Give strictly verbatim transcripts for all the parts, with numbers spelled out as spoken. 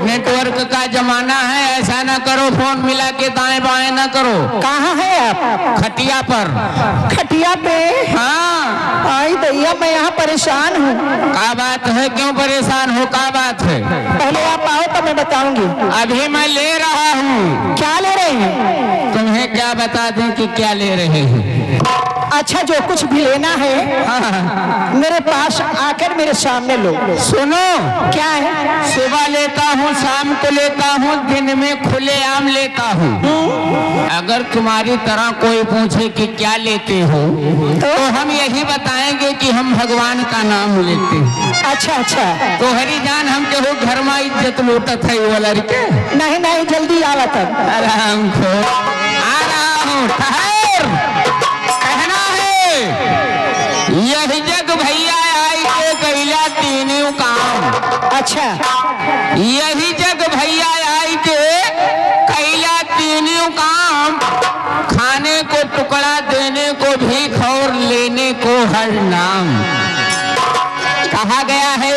नेटवर्क का जमाना है, ऐसा ना करो, फोन मिला के दाएं बाएं ना करो। कहाँ है आप? खटिया पर। खटिया पे? हाँ। आई दैया, मैं यहाँ परेशान हूँ। का बात है, क्यों परेशान हो, का बात है? पहले आप आओ तो मैं बताऊंगी। अभी मैं ले रहा हूँ। क्या ले रहे हैं? तुम्हें क्या बता दें कि क्या ले रहे हैं? अच्छा, जो कुछ भी लेना है, हाँ, हाँ। मेरे पास आकर मेरे सामने लो। सुनो। क्या है? सुबह लेता हूँ, शाम को लेता हूँ, दिन में खुलेआम लेता हूँ। हम्म। अगर तुम्हारी तरह कोई पूछे कि क्या लेते हो, तो? तो हम यही बताएंगे कि हम भगवान का नाम लेते हैं। अच्छा, अच्छा। तोहरी जान हम केहू घर में इज्जत लूटत है वो लड़के। नहीं, नहीं, जल्दी आवा तब। आराम खो। आ रहा हूँ, ठहर। कहना है, यही जग भैया आई के कैला तीनों काम। अच्छा। यही जग भैया आई के कैला तीनों काम। खाने को टुकड़ा, देने को भीख और लेने को हर नाम। कहा गया है,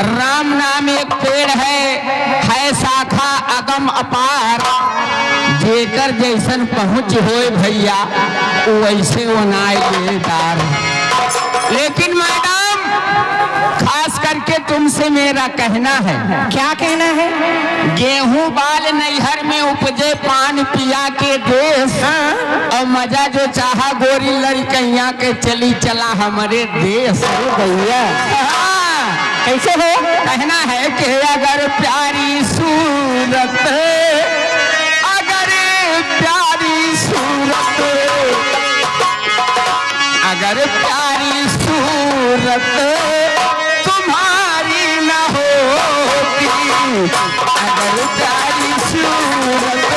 राम नाम एक पेड़ है, है शाखा अगम अपार। जेकर जैसन पहुँच होए भैया, वैसे ओनाए लेदार। लेकिन मैडम, खास करके तुमसे मेरा कहना है। क्या कहना है? गेहूं बाल नैहर में उपजे, पान पिया के देश। हाँ। और मजा जो चाहा गोरी लड़कैया के, चली चला हमरे देश। अरे भैया। हाँ। कैसे हो? कहना है कि अगर प्यारी सूरत, अगर प्यारी सूरत, अगर प्यारी सूरत तुम्हारी न होती, अगर प्यारी सूरत।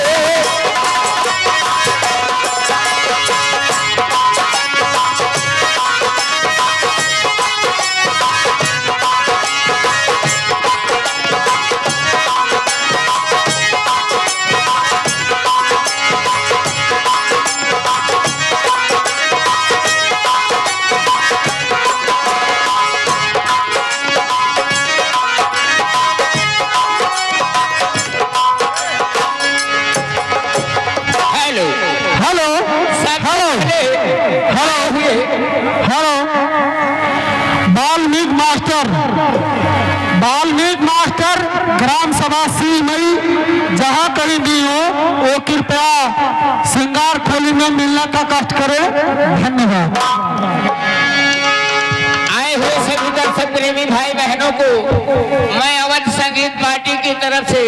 Hello. Hello. Sir, hello. Hello. Hello. Hello. Valmiki master, Valmiki master, gram sabha Simai, जहाँ कहीं भी हो, वो कृपया श्रृंगार खोली में मिलने का कष्ट करें। धन्यवाद। आए हुए सभी दर्शक प्रेमी भाई बहनों को मैं अवध संगीत पार्टी की तरफ से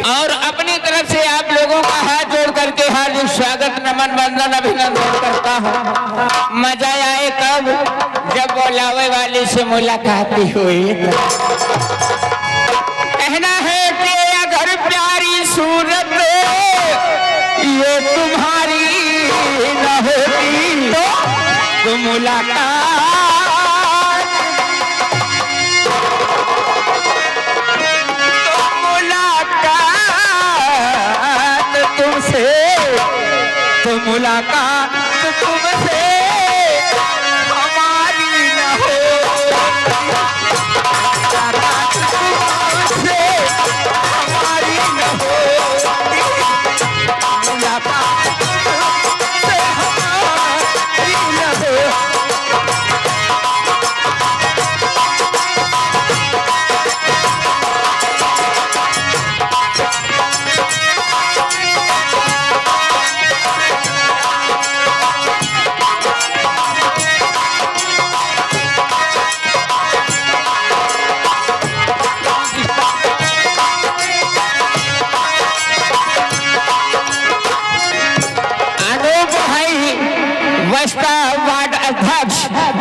और अपनी तरफ से आप लोगों का हाथ जोड़ करके हार्दिक स्वागत, नमन, वंदन, अभिनंदन करता हूँ। मजा आए कब? जब बुलावे वाली से मुलाकात ही हुई। कहना है कि अगर प्यारी सूरत ये तुम्हारी न होती, तो, तो मुलाकात, तो मुलाकात तुमसे, तो मुलाकात तुमसे हमारी न हो, मुलाकात तुमसे हमारी न हो, मुलाकात तुमसे हमारी न हो। अनूप भाई, वस्ता वार्ड अध्यक्ष,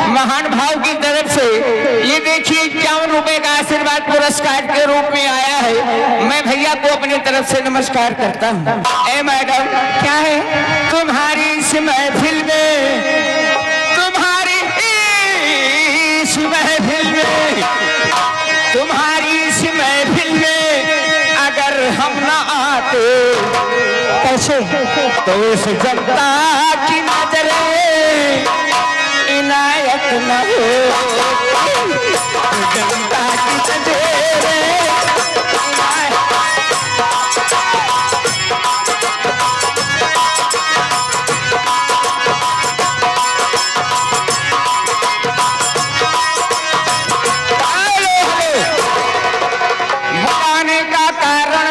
महान भाव की तरफ से ये देखिए, इक्यावन रुपए का आशीर्वाद पुरस्कार के रूप में आया है। मैं भैया को अपनी तरफ से नमस्कार करता हूँ। ए मैडम, क्या है? तुम्हारी इस महफिल में, तुम्हारी इस महफिल में, तुम्हारी इस महफिल में अगर हम ना आते, कैसे? तो इस जनता की नजरें इनायत न हो, जनता की सवेरे। Hello, hello. बुलाने का कारण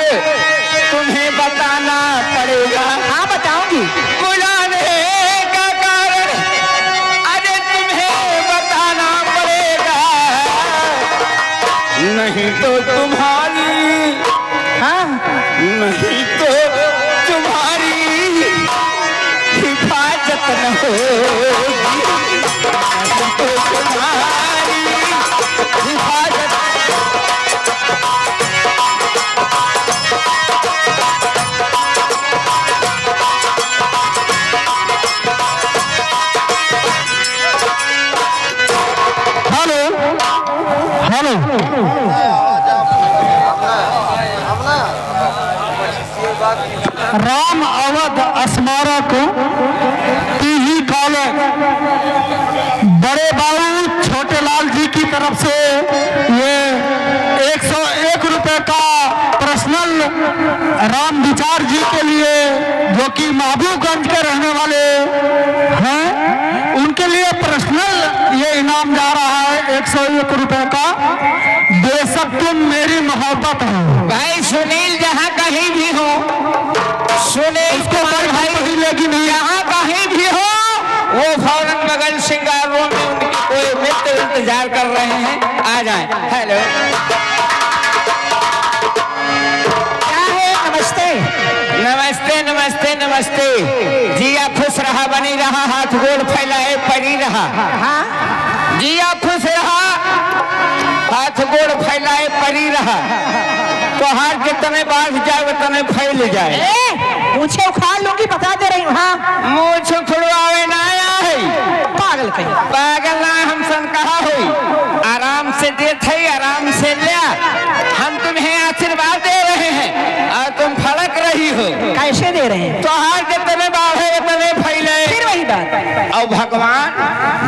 तुम्हें बताना पड़ेगा। हाँ, बताऊंगी। बुलाने का कारण, अरे, तुम्हें बताना पड़ेगा, नहीं तो तुम्हारी, हाँ, नहीं तो तुम्हारी हिफाजत न होगी, नहीं तो तुम्हारी हिफाजत। Hello, hello. राम अवध स्मारक पीजी कॉलेज बड़े बाबू छोटे लाल जी की तरफ से ये एक सौ एक रुपए का पर्सनल राम विचार जी के लिए, जो कि महबूबगंज के रहने वाले हैं, उनके लिए पर्सनल ये इनाम जा रहा है एक सौ एक रुपए का। बेशक तुम मेरी मोहब्बत हो। भाई सुनील जहाँ कहीं भी हो, सुनील उसको कुमार कोई भाई नहीं लेगी नहीं। जहाँ कहीं भी हो, वो फौरन बगल सिंगार रूम में उनके कोई मित्र इंतजार कर रहे हैं, आ जाए। हेलो। क्या है? नमस्ते। नमस्ते, नमस्ते, नमस्ते। जिया खुश रहा, बनी रहा, हाथ गोड़ फैलाए परी रहा। हाँ। जिया खुश रहा, हाथ गोड़ फैलाए परी रहा। तोहार जितने बाढ़ जाए, उतने फैल जाए। ए, पूछे उखाड़ लूंगी, बता दे रही हूँ। हाँ। मुँह छुड़वावे ना आया है। पागल कहीं। पागल ना, हम सन कहा होई। आराम से देत है, आराम से ल्या। हम तुम्हें आशीर्वाद दे रहे हैं और तुम फड़क रही हो। कैसे दे रहे हैं? तोहार जितने बाढ़े उतने फैले। फिर वही बात। और भगवान,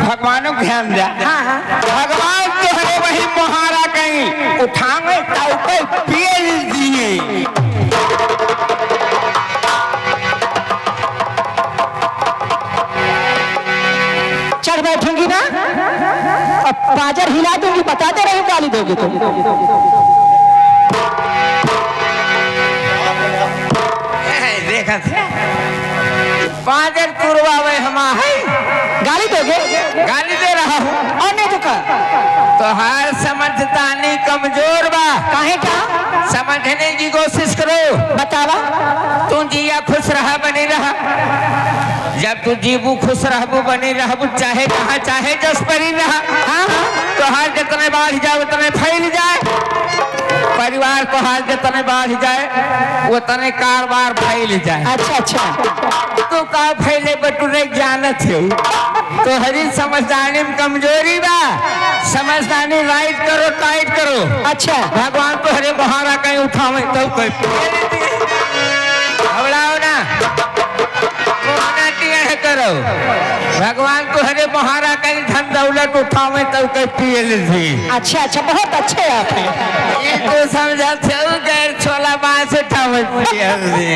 भगवान को ध्यान दे। हाँ, हाँ। भगवान तोहरे वही मोहारा कहीं उठावे, ताऊ पे पिए दिए। चढ़ बैठूंगी ना, अब पाजर हिला दूंगी, बता दे रही हूँ, गाली दोगे तो। देखा थे। पाजर तुरवावे हमा है। गाली दोगे? गाली दे रहा हूँ। और नहीं तो का? तोहार समझदानी कमजोर बा। काहे का? समझने की कोशिश करो। बतावा। तू जिया खुश रहा, बनी रहा। जब तू जीबू खुश रहबू, बनी रहबू, चाहे जहाँ चाहे जस परी रहा। हाँ, हाँ। तोहार जितने बाढ़ जाए उतने फैल जाए, परिवार तोहार जितने बाढ़ जाए उतने कारोबार फैल जाए। अच्छा, अच्छा। तू का फैले बटुरे जानत है, तोहरी समझदारी में कमजोरी बा। समझदारी राइट करो, टाइट करो। अच्छा। भगवान तोहरे मोहारा कहीं उठावे तो कोई घबराओ ना, मोहना टिया है करो। भगवान तोहरे मोहारा कहीं धन दौलत उठावे तो कोई पिए ले जी। अच्छा, अच्छा, बहुत अच्छे आप हैं। ये तो समझा थे गैर छोला बांस उठावे पिए ले जी।